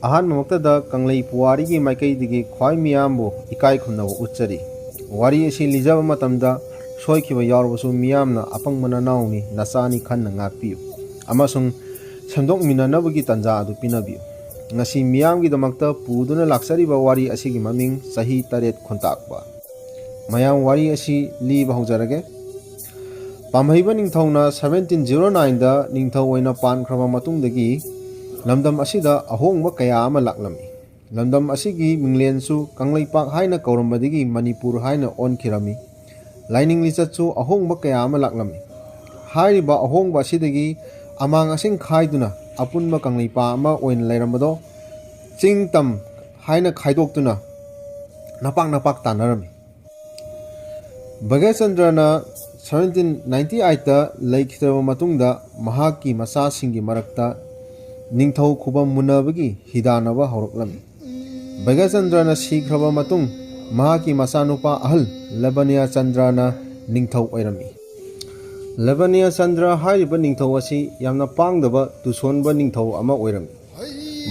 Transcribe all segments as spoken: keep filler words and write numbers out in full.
ꯑꯍꯥꯟꯕꯃꯛꯇꯗ ꯀꯪꯂꯩ ꯄꯨꯋꯥꯔꯤꯒꯤ ꯃꯥꯏꯀꯩꯗꯒꯤ ꯈ꯭ꯋꯥꯏ ꯃꯤꯌꯥꯝꯕꯨ ꯏꯀꯥꯏ ꯈꯨꯝꯅꯕ ꯎꯠꯆꯔꯤ꯫ ꯋꯥꯔꯤ ꯑꯁꯤ ꯂꯤꯖꯕ ꯃꯇꯝꯗ ꯁꯣꯏꯈꯤꯕ ꯌꯥꯎꯔꯕꯁꯨ ꯃꯤꯌꯥꯝꯅ ꯑꯄꯪꯕ ꯅꯅꯥꯎꯅꯤ, ꯅꯆꯥꯅꯤ ꯈꯟꯅ ꯉꯥꯛꯄꯤꯌꯨ ꯑꯃꯁꯨꯡ ꯁꯦꯝꯗꯣꯛꯃꯤꯟꯅꯅꯕꯒꯤ ꯇꯥꯟꯖꯥ ꯑꯗꯨ ꯄꯤꯅꯕꯤꯌꯨ꯫ ꯉꯁꯤ ꯃꯤꯌꯥꯝꯒꯤꯗꯃꯛꯇ ꯄꯨꯗꯨꯅ ꯂꯥꯛꯆꯔꯤꯕ ꯋꯥꯔꯤ ꯑꯁꯤꯒꯤ ꯃꯃꯤꯡ ꯆꯍꯤ ꯇꯔꯦꯠ ꯈꯨꯟꯇꯥꯛꯄ꯫ ꯃꯌꯥꯝ, ꯋꯥꯔꯤ ꯑꯁꯤ ꯂꯤꯕ ꯍꯧꯖꯔꯒꯦ꯫ ꯄꯥꯝꯍꯩꯕ ꯅꯤꯡꯊꯧꯅ seventeen zero nineꯗ ꯅꯤꯡꯊꯧ ꯑꯣꯏꯅ ꯄꯥꯟꯈ꯭ꯔꯕ ꯃꯇꯨꯡꯗꯒꯤ ꯂꯝꯗꯝ ꯑꯁꯤꯗ ꯑꯍꯣꯡꯕ ꯀꯌꯥ ꯑꯃ ꯂꯥꯛꯂꯝꯃꯤ꯫ ꯂꯝꯗꯝ ꯑꯁꯤꯒꯤ ꯃꯤꯡꯂꯦꯟꯁꯨ ꯀꯪꯂꯩꯄꯥꯛ ꯍꯥꯏꯅ ꯀꯧꯔꯝꯕꯗꯒꯤ ꯃꯅꯤꯄꯨꯔ ꯍꯥꯏꯅ ꯑꯣꯟꯈꯤꯔꯝꯃꯤ꯫ ꯂꯥꯏꯅꯤꯡ ꯂꯤꯆꯠꯁꯨ ꯑꯍꯣꯡꯕ ꯀꯌꯥ ꯑꯃ ꯂꯥꯛꯂꯝꯃꯤ꯫ ꯍꯥꯏꯔꯤꯕ ꯑꯍꯣꯡꯕ ꯑꯁꯤꯗꯒꯤ ꯑꯃꯥꯡ ꯑꯁꯦꯡ ꯈꯥꯏꯗꯨꯅ ꯑꯄꯨꯟꯕ ꯀꯪꯂꯩꯄꯥꯛ ꯑꯃ ꯑꯣꯏꯅ ꯂꯩꯔꯝꯕꯗꯣ ꯆꯤꯡ ꯇꯝ ꯍꯥꯏꯅ ꯈꯥꯏꯗꯣꯛꯇꯨꯅ ꯅꯄꯥꯛ ꯅꯄꯥꯛ ꯇꯥꯟꯅꯔꯝꯃꯤ꯫ ꯚꯒꯆꯟꯗ꯭ꯔꯅ seventeen ninety eightꯇ ꯂꯩꯈꯤꯗ꯭ꯔꯕ ꯃꯇꯨꯡꯗ ꯃꯍꯥꯛꯀꯤ ꯃꯆꯥꯁꯤꯡꯒꯤ ꯃꯔꯛꯇ ꯅꯤꯡꯊꯧ ꯈꯨꯕꯝ ꯃꯨꯟꯅꯕꯒꯤ ꯍꯤꯗꯥꯟꯅꯕ ꯍꯧꯔꯛꯂꯝꯃꯤ꯫ ꯚꯒꯆꯟꯗ꯭ꯔꯅ ꯁꯤꯈ꯭ꯔꯕ ꯃꯇꯨꯡ ꯃꯍꯥꯛꯀꯤ ꯃꯆꯥꯅꯨꯄꯥ ꯑꯍꯜ ꯂꯕꯅꯤꯌꯥ ꯆꯟꯗ꯭ꯔꯅ ꯅꯤꯡꯊꯧ ꯑꯣꯏꯔꯝꯃꯤ꯫ ꯂꯕꯅꯤꯌꯥ ꯆꯟꯗ꯭ꯔ ꯍꯥꯏꯔꯤꯕ ꯅꯤꯡꯊꯧ ꯑꯁꯤ ꯌꯥꯝꯅ ꯄꯥꯡꯗꯕ ꯇꯨꯁꯣꯟꯕ ꯅꯤꯡꯊꯧ ꯑꯃ ꯑꯣꯏꯔꯝꯃꯤ꯫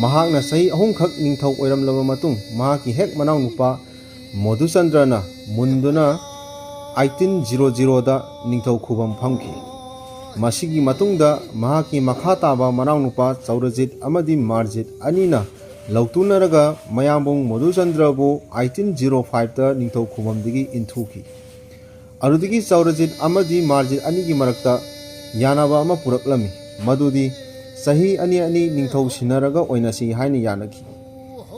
ꯃꯍꯥꯛꯅ ꯆꯍꯤ ꯑꯍꯨꯝꯈꯛ ꯅꯤꯡꯊꯧ ꯑꯣꯏꯔꯝꯂꯕ ꯃꯇꯨꯡ ꯃꯍꯥꯛꯀꯤ ꯍꯦꯛ ꯃꯅꯥꯎꯅꯨꯄꯥ ꯃꯣꯗꯨꯆꯟꯗ꯭ꯔꯅ ꯃꯨꯟꯗꯨꯅ eighteen zero zeroꯗ ꯅꯤꯡꯊꯧ ꯈꯨꯕꯝ ꯐꯝꯈꯤ꯫ ꯃꯁꯤꯒꯤ ꯃꯇꯨꯡꯗ ꯃꯍꯥꯛꯀꯤ ꯃꯈꯥ ꯇꯥꯕ ꯃꯅꯥꯎꯅꯨꯄꯥ ꯆꯧꯔꯖꯤꯠ ꯑꯃꯗꯤ ꯃꯥꯔꯖꯤꯠ ꯑꯅꯤꯅ ꯂꯧꯇꯨꯅꯔꯒ ꯃꯌꯥꯝꯕꯨꯡ ꯃꯣꯗꯨꯆꯟꯗ꯭ꯔꯕꯨ eighteen zero fiveꯇ ꯅꯤꯡꯊꯧ ꯈꯨꯕꯝꯗꯒꯤ ꯏꯟꯊꯨꯈꯤ꯫ ꯑꯗꯨꯗꯒꯤ ꯆꯧꯔꯖꯤꯠ ꯑꯃꯗꯤ ꯃꯥꯔꯖꯤꯠ ꯑꯅꯤꯒꯤ ꯃꯔꯛꯇ ꯌꯥꯅꯕ ꯑꯃ ꯄꯨꯔꯛꯂꯝꯃꯤ, ꯃꯗꯨꯗꯤ ꯆꯍꯤ ꯑꯅꯤ ꯑꯅꯤ ꯅꯤꯡꯊꯧ ꯁꯤꯟꯅꯔꯒ ꯑꯣꯏꯅꯁꯤ ꯍꯥꯏꯅ ꯌꯥꯅꯈꯤ꯫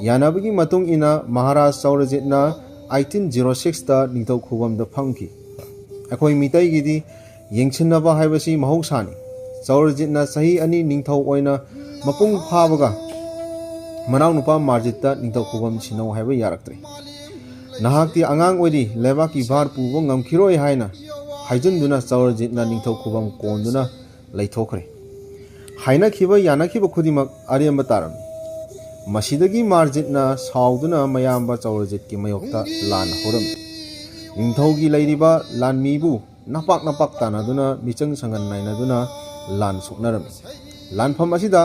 ꯌꯥꯅꯕꯒꯤ ꯃꯇꯨꯡ ꯏꯟꯅ ꯃꯍꯥꯔꯥꯖ ꯆꯧꯔꯖꯤꯠꯅ eighteen zero sixꯇ ꯅꯤꯡꯊꯧ ꯈꯨꯕꯝꯗ ꯐꯝꯈꯤ꯫ ꯑꯩꯈꯣꯏ ꯃꯤꯇꯩꯒꯤꯗꯤ ꯌꯦꯡꯁꯤꯟꯅꯕ ꯍꯥꯏꯕꯁꯤ ꯃꯍꯧꯁꯥꯅꯤ꯫ ꯆꯧꯔꯖꯤꯠꯅ ꯆꯍꯤ ꯑꯅꯤ ꯅꯤꯡꯊꯧ ꯑꯣꯏꯅ ꯃꯄꯨꯡ ꯐꯥꯕꯒ ꯃꯅꯥꯎꯅꯨꯄꯥ ꯃꯥꯔꯖꯤꯠꯇ ꯅꯤꯡꯊꯧ ꯈꯨꯕꯝ ꯁꯤꯟꯅꯧ ꯍꯥꯏꯕ ꯌꯥꯔꯛꯇ꯭ꯔꯦ꯫ "ꯅꯍꯥꯛꯇꯤ ꯑꯉꯥꯡ ꯑꯣꯏꯔꯤ, ꯂꯩꯕꯥꯛꯀꯤ ꯚꯥꯔ ꯄꯨꯕ ꯉꯝꯈꯤꯔꯣꯏ" ꯍꯥꯏꯅ ꯍꯥꯏꯖꯤꯟꯗꯨꯅ ꯆꯧꯔꯖꯤꯠꯅ ꯅꯤꯡꯊꯧ ꯈꯨꯕꯝ ꯀꯣꯟꯗꯨꯅ ꯂꯩꯊꯣꯛꯈ꯭ꯔꯦ꯫ ꯍꯥꯏꯅꯈꯤꯕ ꯌꯥꯅꯈꯤꯕ ꯈꯨꯗꯤꯡꯃꯛ ꯑꯔꯦꯝꯕ ꯇꯥꯔꯝꯃꯤ꯫ ꯃꯁꯤꯗꯒꯤ ꯃꯥꯔꯖꯤꯠꯅ ꯁꯥꯎꯗꯨꯅ ꯃꯌꯥꯝꯕ ꯆꯧꯔꯖꯤꯠꯀꯤ ꯃꯥꯌꯣꯛꯇ ꯂꯥꯟ ꯍꯧꯔꯝꯃꯤ꯫ ꯅꯤꯡꯊꯧꯒꯤ ꯂꯩꯔꯤꯕ ꯂꯥꯟꯃꯤꯕꯨ ꯅꯄꯥꯛ ꯅꯄꯥꯛ ꯇꯥꯟꯅꯗꯨꯅ ꯃꯤꯆꯪ ꯁꯪꯒꯟ ꯅꯥꯏꯅꯗꯨꯅ ꯂꯥꯟ ꯁꯣꯛꯅꯔꯝꯃꯤ꯫ ꯂꯥꯟꯐꯝ ꯑꯁꯤꯗ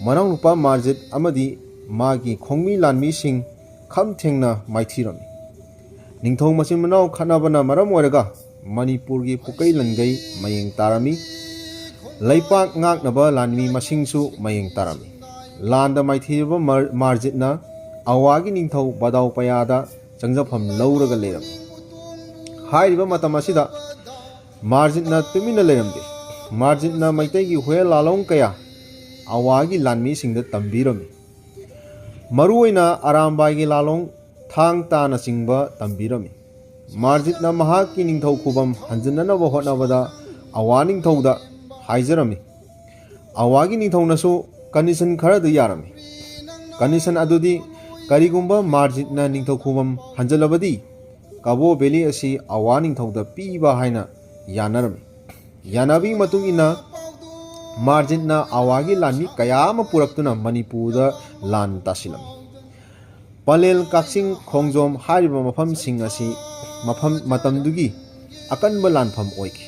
ꯃꯅꯥꯎꯅꯨꯄꯥ ꯃꯥꯔꯖꯤꯠ ꯑꯃꯗꯤ ꯃꯥꯒꯤ ꯈꯣꯡꯃꯤ ꯂꯥꯟꯃꯤꯁꯤꯡ ꯈꯝ ꯊꯦꯡꯅ ꯃꯥꯏꯊꯤꯔꯝꯃꯤ꯫ ꯅꯤꯡꯊꯧ ꯃꯆꯤꯟ ꯃꯅꯥꯎ ꯈꯠꯅꯕꯅ ꯃꯔꯝ ꯑꯣꯏꯔꯒ ꯃꯅꯤꯄꯨꯔꯒꯤ ꯄꯨꯀꯩ ꯂꯟꯒꯩ ꯃꯌꯦꯡ ꯇꯥꯔꯝꯃꯤ꯫ ꯂꯩꯄꯥꯛ ꯉꯥꯛꯅꯕ ꯂꯥꯟꯃꯤ ꯃꯁꯤꯡꯁꯨ ꯃꯌꯦꯡ ꯇꯥꯔꯝꯃꯤ꯫ ꯂꯥꯟꯗ ꯃꯥꯏꯊꯤꯔꯕ ꯃꯥꯔ-, ꯃꯥꯔꯖꯤꯠꯅ ꯑꯋꯥꯒꯤ ꯅꯤꯡꯊꯧ ꯕꯗꯥꯎ ꯄꯌꯥꯗ ꯆꯪꯖꯐꯝ ꯂꯧꯔꯒ ꯂꯩꯔꯝꯃꯤ꯫ ꯍꯥꯏꯔꯤꯕ ꯃꯇꯝ ꯑꯁꯤꯗ ꯃꯥꯔꯖꯤꯠꯅ ꯇꯨꯃꯤꯟꯅ ꯂꯩꯔꯝꯗꯦ꯫ ꯃꯥꯔꯖꯤꯠꯅ ꯃꯩꯇꯩꯒꯤ ꯍꯨꯌꯦꯜ ꯂꯥꯂꯣꯡ ꯀꯌꯥ ꯑꯋꯥꯒꯤ ꯂꯥꯟꯃꯤꯁꯤꯡꯗ ꯇꯝꯕꯤꯔꯝꯃꯤ꯫ ꯃꯔꯨꯑꯣꯏꯅ ꯑꯔꯥꯝꯕꯥꯏꯒꯤ ꯂꯥꯂꯣꯡ, ꯊꯥꯡ ꯇꯥꯅꯆꯤꯡꯕ ꯇꯝꯕꯤꯔꯝꯃꯤ꯫ ꯃꯥꯔꯖꯤꯠꯅ ꯃꯍꯥꯛꯀꯤ ꯅꯤꯡꯊꯧ ꯈꯨꯕꯝ ꯍꯟꯖꯤꯟꯅꯅꯕ ꯍꯣꯠꯅꯕꯗ ꯑꯋꯥ ꯅꯤꯡꯊꯧꯗ ꯍꯥꯏꯖꯔꯝꯃꯤ꯫ ꯑꯋꯥꯒꯤ ꯅꯤꯡꯊꯧꯅꯁꯨ condition ꯈꯔꯗ ꯌꯥꯔꯝꯃꯤ꯫ Condition ꯑꯗꯨꯗꯤ ꯀꯔꯤꯒꯨꯝꯕ ꯃꯥꯔꯖꯤꯠꯅ ꯅꯤꯡꯊꯧ ꯈꯨꯕꯝ ꯍꯟꯖꯤꯜꯂꯕꯗꯤ ꯀꯕꯣ ꯚꯦꯂꯤ ꯑꯁꯤ ꯑꯋꯥ ꯅꯤꯡꯊꯧꯗ ꯄꯤꯕ ꯍꯥꯏꯅ ꯌꯥꯅꯔꯝꯃꯤ꯫ ꯌꯥꯅꯕꯒꯤ ꯃꯇꯨꯡ ꯏꯟꯅ ꯃꯥꯔꯖꯤꯠꯅ ꯑꯋꯥꯒꯤ ꯂꯥꯟꯃꯤ ꯀꯌꯥ ꯑꯃ ꯄꯨꯔꯛꯇꯨꯅ ꯃꯅꯤꯄꯨꯔꯗ ꯂꯥꯟ ꯇꯥꯁꯤꯜꯂꯝꯃꯤ꯫ ꯄꯂꯦꯜ, ꯀꯛꯆꯤꯡ, ꯈꯣꯡꯖꯣꯝ ꯍꯥꯏꯔꯤꯕ ꯃꯐꯝꯁꯤꯡ ꯑꯁꯤ ꯃꯐꯝ ꯃꯇꯝꯗꯨꯒꯤ ꯑꯀꯟꯕ ꯂꯥꯟꯐꯝ ꯑꯣꯏꯈꯤ꯫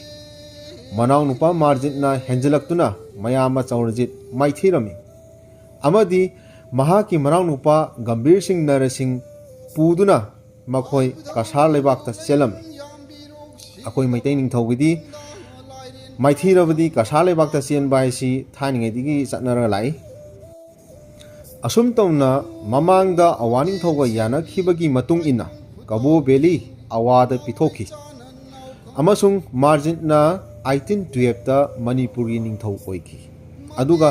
ꯃꯅꯥꯎꯅꯨꯄꯥ ꯃꯥꯔꯖꯤꯠꯅ ꯍꯦꯟꯖꯤꯜꯂꯛꯇꯨꯅ ꯃꯌꯥꯝꯕ ꯆꯧꯔꯖꯤꯠ ꯃꯥꯏꯊꯤꯔꯝꯃꯤ ꯑꯃꯗꯤ ꯃꯍꯥꯛꯀꯤ ꯃꯅꯥꯎꯅꯨꯄꯥ ꯒꯝꯚꯤꯔ ꯁꯤꯡ ꯅꯔꯁꯤꯡ ꯄꯨꯗꯨꯅ ꯃꯈꯣꯏ ꯀꯁꯥꯔ ꯂꯩꯕꯥꯛꯇ ꯆꯦꯜꯂꯝꯃꯤ꯫ ꯑꯩꯈꯣꯏ ꯃꯩꯇꯩ ꯅꯤꯡꯊꯧꯒꯤꯗꯤ ꯃꯥꯏꯊꯤꯔꯕꯗꯤ ꯀꯁꯥꯔ ꯂꯩꯕꯥꯛꯇ ꯆꯦꯟꯕ ꯍꯥꯏꯁꯤ ꯊꯥꯏꯅꯉꯩꯗꯒꯤ ꯆꯠꯅꯔꯒ ꯂꯥꯛꯏ꯫ ꯑꯁꯨꯝ ꯇꯧꯅ ꯃꯃꯥꯡꯗ ꯑꯋꯥ ꯅꯤꯡꯊꯧꯒ ꯌꯥꯅꯈꯤꯕꯒꯤ ꯃꯇꯨꯡ ꯏꯟꯅ ꯀꯕꯣ ꯚꯦꯂꯤ ꯑꯋꯥꯗ ꯄꯤꯊꯣꯛꯈꯤ ꯑꯃꯁꯨꯡ ꯃꯥꯔꯖꯤꯠꯅ eighteen twelveꯇ ꯃꯅꯤꯄꯨꯔꯒꯤ ꯅꯤꯡꯊꯧ ꯑꯣꯏꯈꯤ꯫ ꯑꯗꯨꯒ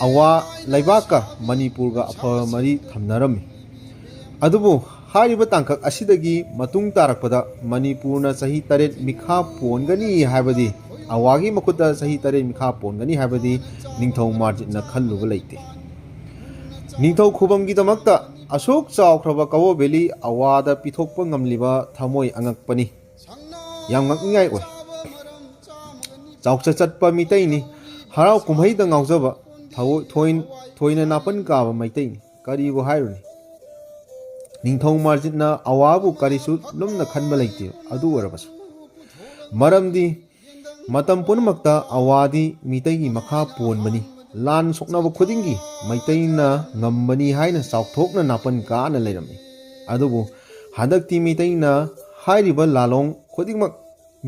ꯑꯋꯥ ꯂꯩꯕꯥꯛꯀ ꯃꯅꯤꯄꯨꯔꯒ ꯑꯐꯕ ꯃꯔꯤ ꯊꯝꯅꯔꯝꯃꯤ꯫ ꯑꯗꯨꯕꯨ ꯍꯥꯏꯔꯤꯕ ꯇꯥꯡꯀꯛ ꯑꯁꯤꯗꯒꯤ ꯃꯇꯨꯡ ꯇꯥꯔꯛꯄꯗ ꯃꯅꯤꯄꯨꯔꯅ ꯆꯍꯤ ꯇꯔꯦꯠ ꯃꯤꯈꯥ ꯄꯣꯟꯒꯅꯤ ꯍꯥꯏꯕꯗꯤ, ꯑꯋꯥꯒꯤ ꯃꯈꯨꯠꯇ ꯆꯍꯤ ꯇꯔꯦꯠ ꯃꯤꯈꯥ ꯄꯣꯟꯒꯅꯤ ꯍꯥꯏꯕꯗꯤ ꯅꯤꯡꯊꯧ ꯃꯥꯔꯖꯤꯠꯅ ꯈꯜꯂꯨꯕ ꯂꯩꯇꯦ꯫ ꯅꯤꯡꯊꯧ ꯈꯨꯕꯝꯒꯤꯗꯃꯛꯇ ꯑꯁꯨꯛ ꯆꯥꯎꯈ꯭ꯔꯕ ꯀꯕꯣ ꯚꯦꯂꯤ ꯑꯋꯥꯗ ꯄꯤꯊꯣꯛꯄ ꯉꯝꯂꯤꯕ ꯊꯃꯣꯏ ꯑꯉꯛꯄꯅꯤ꯫ ꯌꯥꯝ ꯉꯛꯅꯤꯡꯉꯥꯏ ꯑꯣꯏ꯫ ꯆꯥꯎꯆꯠ ꯆꯠꯄ ꯃꯤꯇꯩꯅꯤ꯫ ꯍꯔꯥꯎ ꯀꯨꯝꯍꯩꯗ ꯉꯥꯎꯖꯕ, ꯊꯑꯣꯏ-, ꯊꯣꯏ-, ꯊꯣꯏꯅ ꯅꯥꯄꯟ ꯀꯥꯕ ꯃꯩꯇꯩꯅꯤ꯫ ꯀꯔꯤꯕꯨ ꯍꯥꯏꯔꯨꯅꯤ? ꯅꯤꯡꯊꯧ ꯃꯥꯔꯖꯤꯠꯅ ꯑꯋꯥꯕꯨ ꯀꯔꯤꯁꯨ ꯂꯨꯝꯅ ꯈꯟꯕ ꯂꯩꯇꯦ꯫ ꯑꯗꯨ ꯑꯣꯏꯔꯕꯁꯨ, ꯃꯔꯝꯗꯤ ꯃꯇꯝ ꯄꯨꯝꯅꯃꯛꯇ ꯑꯋꯥꯗꯤ ꯃꯤꯇꯩꯒꯤ ꯃꯈꯥ ꯄꯣꯟꯕꯅꯤ꯫ ꯂꯥꯟ ꯁꯣꯛꯅꯕ ꯈꯨꯗꯤꯡꯒꯤ ꯃꯩꯇꯩꯅ ꯉꯝꯕꯅꯤ ꯍꯥꯏꯅ ꯆꯥꯎꯊꯣꯛꯅ ꯅꯥꯄꯟ ꯀꯥꯅ ꯂꯩꯔꯝꯃꯤ꯫ ꯑꯗꯨꯕꯨ ꯍꯟꯗꯛꯇꯤ ꯃꯩꯇꯩꯅ ꯍꯥꯏꯔꯤꯕ ꯂꯥꯂꯣꯡ ꯈꯨꯗꯤꯡꯃꯛ,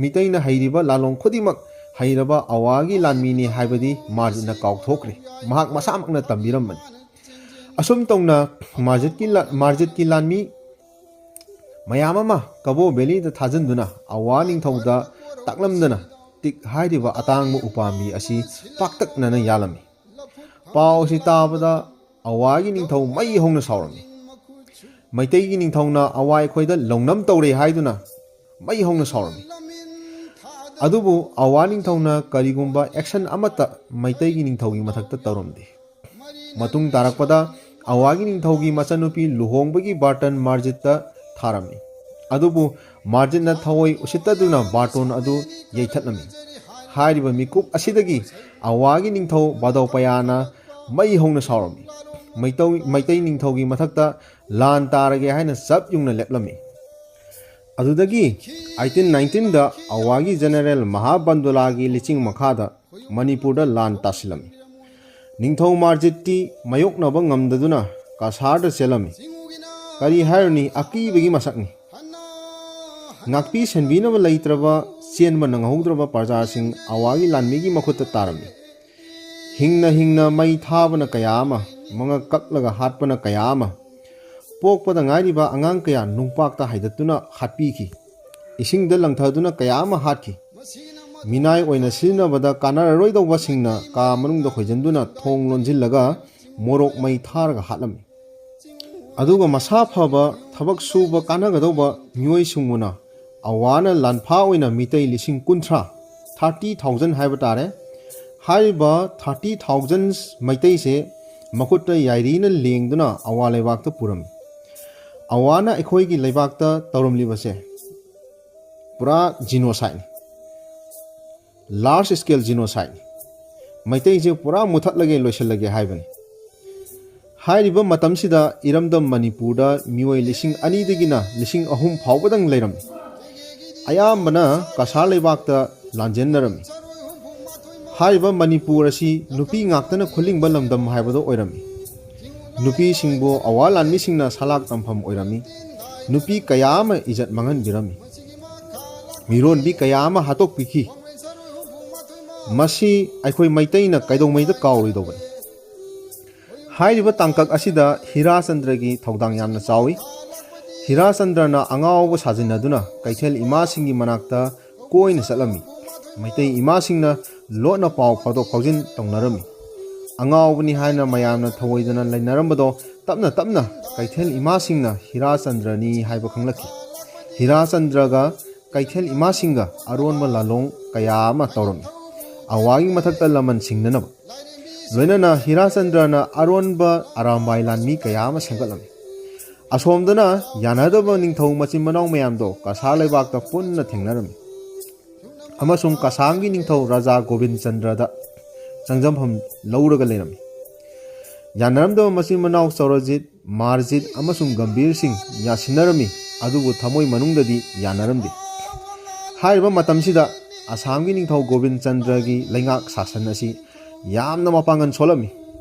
ꯃꯩꯇꯩꯅ ꯍꯩꯔꯤꯕ ꯂꯥꯂꯣꯡ ꯈꯨꯗꯤꯡꯃꯛ ꯍꯩꯔꯕ ꯑꯋꯥꯒꯤ ꯂꯥꯟꯃꯤꯅꯤ ꯍꯥꯏꯕꯗꯤ ꯃꯥꯔꯖꯤꯠꯅ ꯀꯥꯎꯊꯣꯛꯈ꯭ꯔꯦ꯫ ꯃꯍꯥꯛ ꯃꯁꯥꯃꯛꯅ ꯇꯝꯕꯤꯔꯝꯕꯅꯤ꯫ ꯑꯁꯨꯝ ꯇꯧꯅ ꯃꯥꯔꯖꯤꯠꯀꯤ ꯂꯥ-, ꯃꯥꯔꯖꯤꯠꯀꯤ ꯂꯥꯟꯃꯤ ꯃꯌꯥꯝ ꯑꯃ ꯀꯕꯣ ꯚꯦꯂꯤꯗ ꯊꯥꯖꯤꯟꯗꯨꯅ ꯑꯋꯥ ꯅꯤꯡꯊꯧꯗ ꯇꯥꯛꯂꯝꯗꯅ ꯇꯤꯛ ꯍꯥꯏꯔꯤꯕ ꯑꯇꯥꯡꯕ ꯎꯄꯥꯝꯕꯤ ꯑꯁꯤ ꯄꯥꯛꯇꯛꯅꯅ ꯌꯥꯜꯂꯝꯃꯤ꯫ ꯄꯥꯎ ꯑꯁꯤ ꯇꯥꯕꯗ ꯑꯋꯥꯒꯤ ꯅꯤꯡꯊꯧ ꯃꯩ ꯍꯧꯅ ꯁꯥꯎꯔꯝꯃꯤ꯫ ꯃꯩꯇꯩꯒꯤ ꯅꯤꯡꯊꯧꯅ ꯑꯋꯥ ꯑꯩꯈꯣꯏꯗ ꯂꯧꯅꯝ ꯇꯧꯔꯦ ꯍꯥꯏꯗꯨꯅ ꯃꯩ ꯍꯧꯅ ꯁꯥꯎꯔꯝꯃꯤ꯫ ꯑꯗꯨꯕꯨ ꯑꯋꯥ ꯅꯤꯡꯊꯧꯅ ꯀꯔꯤꯒꯨꯝꯕ action ꯑꯃꯠꯇ ꯃꯩꯇꯩꯒꯤ ꯅꯤꯡꯊꯧꯒꯤ ꯃꯊꯛꯇ ꯇꯧꯔꯝꯗꯦ꯫ ꯃꯇꯨꯡ ꯇꯥꯔꯛꯄꯗ ꯑꯋꯥꯒꯤ ꯅꯤꯡꯊꯧꯒꯤ ꯃꯆꯟꯅꯨꯄꯤ ꯂꯨꯍꯣꯡꯕꯒꯤ ꯕꯥꯔꯇꯟ ꯃꯥꯔꯖꯤꯠꯇ ꯊꯥꯔꯝꯃꯤ꯫ ꯑꯗꯨꯕꯨ ꯃꯥꯔꯖꯤꯠꯅ ꯊꯑꯣꯏ ꯎꯁꯤꯠꯇꯗꯨꯅ ꯕꯥꯔꯇꯣꯟ ꯑꯗꯨ ꯌꯩꯊꯠꯂꯝꯃꯤ꯫ ꯍꯥꯏꯔꯤꯕ ꯃꯤꯀꯨꯞ ꯑꯁꯤꯗꯒꯤ ꯑꯋꯥꯒꯤ ꯅꯤꯡꯊꯧ ꯕꯥꯗꯧꯄꯌꯥꯅ ꯃꯩ ꯍꯧꯅ ꯁꯥꯎꯔꯝꯃꯤ꯫ ꯃꯩꯇꯧ-, ꯃꯩꯇꯩ ꯅꯤꯡꯊꯧꯒꯤ ꯃꯊꯛꯇ ꯂꯥꯟ ꯇꯥꯔꯒꯦ ꯍꯥꯏꯅ ꯆꯞ ꯌꯨꯡꯅ ꯂꯦꯞꯂꯝꯃꯤ꯫ ꯑꯗꯨꯗꯒꯤ eighteen nineteenꯗ ꯑꯋꯥꯒꯤ ꯖꯦꯅꯦꯔꯦꯜ ꯃꯍꯥꯕꯟꯗꯨꯂꯥꯒꯤ ꯂꯤꯆꯤꯡ ꯃꯈꯥꯗ ꯃꯅꯤꯄꯨꯔꯗ ꯂꯥꯟ ꯇꯥꯁꯤꯜꯂꯝꯃꯤ꯫ ꯅꯤꯡꯊꯧ ꯃꯥꯔꯖꯤꯠꯇꯤ ꯃꯥꯌꯣꯛꯅꯕ ꯉꯝꯗꯗꯨꯅ ꯀꯁꯥꯔꯗ ꯆꯦꯜꯂꯝꯃꯤ꯫ ꯀꯔꯤ ꯍꯥꯏꯔꯨꯅꯤ, ꯑꯀꯤꯕꯒꯤ ꯃꯁꯛꯅꯤ꯫ ꯉꯥꯛꯄꯤ ꯁꯦꯟꯕꯤꯅꯕ ꯂꯩꯇ꯭ꯔꯕ, ꯆꯦꯟꯕ ꯅꯪꯍꯧꯗ꯭ꯔꯕ ꯄ꯭ꯔꯖꯥꯁꯤꯡ ꯑꯋꯥꯒꯤ ꯂꯥꯟꯃꯤꯒꯤ ꯃꯈꯨꯠꯇ ꯇꯥꯔꯝꯃꯤ꯫ ꯍꯤꯡꯅ ꯍꯤꯡꯅ ꯃꯩ ꯊꯥꯕꯅ ꯀꯌꯥ ꯑꯃ, ꯃꯉꯛ ꯀꯛꯂꯒ ꯍꯥꯠꯄꯅ ꯀꯌꯥ ꯑꯃ, ꯄꯣꯛꯄꯗ ꯉꯥꯏꯔꯤꯕ ꯑꯉꯥꯡ ꯀꯌꯥ ꯅꯨꯡꯄꯥꯛꯇ ꯍꯥꯏꯗꯠꯇꯨꯅ ꯍꯥꯠꯄꯤꯈꯤ꯫ ꯏꯁꯤꯡꯗ ꯂꯪꯊꯗꯨꯅ ꯀꯌꯥ ꯑꯃ ꯍꯥꯠꯈꯤ꯫ ꯃꯤꯅꯥꯏ ꯑꯣꯏꯅ ꯁꯤꯖꯤꯟꯅꯕꯗ ꯀꯥꯟꯅꯔꯔꯣꯏꯗꯧꯕꯁꯤꯡꯅ ꯀꯥ ꯃꯅꯨꯡꯗ ꯈꯣꯏꯖꯟꯗꯨꯅ ꯊꯣꯡ ꯂꯣꯟꯁꯤꯜꯂꯒ ꯃꯣꯔꯣꯛ ꯃꯩ ꯊꯥꯔꯒ ꯍꯥꯠꯂꯝꯃꯤ꯫ ꯑꯗꯨꯒ ꯃꯁꯥ ꯐꯕ, ꯊꯕꯛ ꯁꯨꯕ ꯀꯥꯟꯅꯒꯗꯧꯕ ꯃꯤꯑꯣꯏꯁꯤꯡꯕꯨꯅ ꯑꯋꯥꯅ ꯂꯥꯟꯐꯥ ꯑꯣꯏꯅ ꯃꯤꯇꯩ ꯂꯤꯁꯤꯡ ꯀꯨꯟꯊ꯭ꯔꯥ, thirty thousand ꯍꯥꯏꯕ ꯇꯥꯔꯦ, ꯍꯥꯏꯔꯤꯕ thirty thousand ꯃꯩꯇꯩꯁꯦ ꯃꯈꯨꯠꯇ ꯌꯥꯏꯔꯤꯅ ꯂꯦꯡꯗꯨꯅ ꯑꯋꯥ ꯂꯩꯕꯥꯛꯇ ꯄꯨꯔꯝꯃꯤ꯫ ꯑꯋꯥꯅ ꯑꯩꯈꯣꯏꯒꯤ ꯂꯩꯕꯥꯛꯇ ꯇꯧꯔꯝꯂꯤꯕꯁꯦ ꯄꯨꯔꯥ genocideꯅꯤ, large scale genocideꯅꯤ꯫ ꯃꯩꯇꯩꯁꯦ ꯄꯨꯔꯥ ꯃꯨꯊꯠꯂꯒꯦ, ꯂꯣꯏꯁꯤꯜꯂꯒꯦ ꯍꯥꯏꯕꯅꯤ꯫ ꯍꯥꯏꯔꯤꯕ ꯃꯇꯝꯁꯤꯗ ꯏꯔꯝꯗꯝ ꯃꯅꯤꯄꯨꯔꯗ ꯃꯤꯑꯣꯏ ꯂꯤꯁꯤꯡ ꯑꯅꯤꯗꯒꯤꯅ ꯂꯤꯁꯤꯡ ꯑꯍꯨꯝ ꯐꯥꯎꯕꯗꯪ ꯂꯩꯔꯝꯃꯤ꯫ ꯑꯌꯥꯝꯕꯅ ꯀꯁꯥꯔ ꯂꯩꯕꯥꯛꯇ ꯂꯥꯟꯖꯦꯟꯅꯔꯝꯃꯤ꯫ ꯍꯥꯏꯔꯤꯕ ꯃꯅꯤꯄꯨꯔ ꯑꯁꯤ ꯅꯨꯄꯤ ꯉꯥꯛꯇꯅ ꯈꯨꯂꯤꯡꯕ ꯂꯝꯗꯝ ꯍꯥꯏꯕꯗꯣ ꯑꯣꯏꯔꯝꯃꯤ꯫ ꯅꯨꯄꯤꯁꯤꯡꯕꯨ ꯑꯋꯥ ꯂꯥꯟꯃꯤꯁꯤꯡꯅ ꯁꯂꯥꯛ ꯇꯝꯐꯝ ꯑꯣꯏꯔꯝꯃꯤ꯫ ꯅꯨꯄꯤ ꯀꯌꯥ ꯑꯃ ꯏꯖꯠ ꯃꯥꯡꯍꯟꯕꯤꯔꯝꯃꯤ꯫ ꯃꯤꯔꯣꯟꯕꯤ ꯀꯌꯥ ꯑꯃ ꯍꯥꯠꯇꯣꯛꯄꯤꯈꯤ꯫ ꯃꯁꯤ ꯑꯩꯈꯣꯏ ꯃꯩꯇꯩꯅ ꯀꯩꯗꯧꯉꯩꯗ ꯀꯥꯎꯔꯣꯏꯗꯧꯕꯅꯤ꯫ ꯍꯥꯏꯔꯤꯕ ꯇꯥꯡꯀꯛ ꯑꯁꯤꯗ ꯍꯤꯔꯥꯆꯟꯗ꯭ꯔꯒꯤ ꯊꯧꯗꯥꯡ ꯌꯥꯝꯅ ꯆꯥꯎꯏ꯫ ꯍꯤꯔꯥꯆꯟꯗ꯭ꯔꯅ ꯑꯉꯥꯎꯕ ꯁꯥꯖꯤꯟꯅꯗꯨꯅ ꯀꯩꯊꯦꯜ ꯏꯃꯥꯁꯤꯡꯒꯤ ꯃꯅꯥꯛꯇ ꯀꯣꯏꯅ ꯆꯠꯂꯝꯃꯤ꯫ ꯃꯩꯇꯩ ꯏꯃꯥꯁꯤꯡꯅ ꯂꯣꯠꯅ ꯄꯥꯎ ꯐꯥꯎꯗꯣꯛ ꯐꯥꯎꯖꯤꯟ ꯇꯧꯅꯔꯝꯃꯤ꯫ ꯑꯉꯥꯎꯕꯅꯤ ꯍꯥꯏꯅ ꯃꯌꯥꯝꯅ ꯊꯧꯑꯣꯏꯗꯅ ꯂꯩꯅꯔꯝꯕꯗꯣ ꯇꯞꯅ ꯇꯞꯅ ꯀꯩꯊꯦꯜ ꯏꯃꯥꯁꯤꯡꯅ ꯍꯤꯔꯥꯆꯟꯗ꯭ꯔꯅꯤ ꯍꯥꯏꯕ ꯈꯪꯂꯛꯈꯤ꯫ ꯍꯤꯔꯥꯆꯟꯗ꯭ꯔꯒ ꯀꯩꯊꯦꯜ ꯏꯃꯥꯁꯤꯡꯒ ꯑꯔꯣꯟꯕ ꯂꯥꯂꯣꯡ ꯀꯌꯥ ꯑꯃ ꯇꯧꯔꯝꯃꯤ꯫ ꯑꯋꯥꯒꯤ ꯃꯊꯛꯇ ꯂꯃꯟ ꯁꯤꯡꯅꯅꯕ꯫ ꯂꯣꯏꯅꯅ ꯍꯤꯔꯥꯆꯟꯗ꯭ꯔꯅ ꯑꯔꯣꯟꯕ ꯑꯔꯥꯝꯕꯥꯏ ꯂꯥꯟꯃꯤ ꯀꯌꯥ ꯑꯃ ꯁꯦꯝꯒꯠꯂꯝꯃꯤ꯫ ꯑꯁꯣꯝꯗꯅ ꯌꯥꯅꯗꯕ ꯅꯤꯡꯊꯧ ꯃꯆꯤꯟ ꯃꯅꯥꯎ ꯃꯌꯥꯝꯗꯣ ꯀꯁꯥꯔ ꯂꯩꯕꯥꯛꯇ ꯄꯨꯟꯅ ꯊꯦꯡꯅꯔꯝꯃꯤ꯫ ꯑꯃꯁꯨꯡ ꯀꯁꯥꯡꯒꯤ ꯅꯤꯡꯊꯧ ꯔꯥꯖꯥ ꯒꯣꯕꯤꯟ ꯆꯟꯗ꯭ꯔꯗ ꯆꯪꯖꯐꯝ ꯂꯧꯔꯒ ꯂꯩꯔꯝꯃꯤ꯫ ꯌꯥꯅꯔꯝꯗꯕ ꯃꯆꯤꯟ ꯃꯅꯥꯎ ꯆꯧꯔꯖꯤꯠ, ꯃꯥꯔꯖꯤꯠ ꯑꯃꯁꯨꯡ ꯒꯝꯚꯤꯔ ꯁꯤꯡ ꯌꯥꯁꯤꯟꯅꯔꯝꯃꯤ, ꯑꯗꯨꯕꯨ ꯊꯃꯣꯏ ꯃꯅꯨꯡꯗꯗꯤ ꯌꯥꯅꯔꯝꯗꯦ꯫ ꯍꯥꯏꯔꯤꯕ ꯃꯇꯝꯁꯤꯗ ꯑꯁꯥꯝꯒꯤ ꯅꯤꯡꯊꯧ ꯒꯣꯕꯤꯟ ꯆꯟꯗ꯭ꯔꯒꯤ ꯂꯩꯉꯥꯛ ꯁꯥꯁꯟ ꯑꯁꯤ ꯌꯥꯝꯅ ꯃꯄꯥꯡꯒꯜ ꯁꯣꯜꯂꯝꯃꯤ꯫